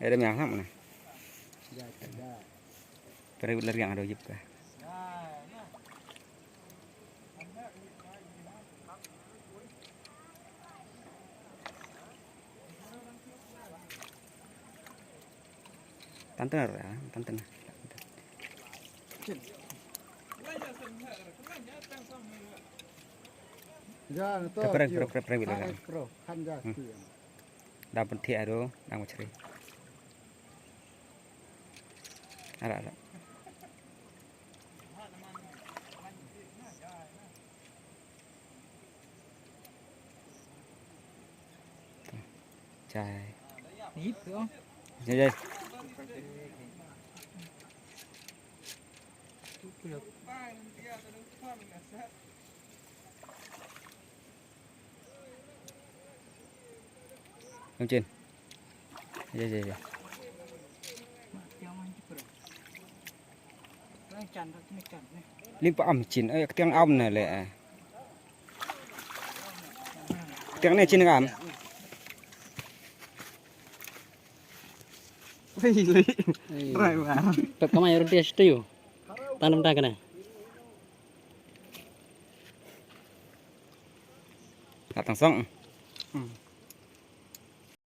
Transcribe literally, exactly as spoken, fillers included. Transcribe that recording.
Ada yang sama na. Pere lariang ada jip ka. Tantan ra, tantan. Ja, to. Pere, pere, pere, pere. Pro, kan ja. Hmm. Da pynthih aro, dang machri. Ara, ara. Jai. Jai, jai. Ym chin. Ye, ye, ye. Lim pa am chin, eh, ktiang am na le, eh. Ktiang ne chin am. Rai ba. Pep kamai ro dia stu. Tanam ta kana. Ka tang song. Hmm.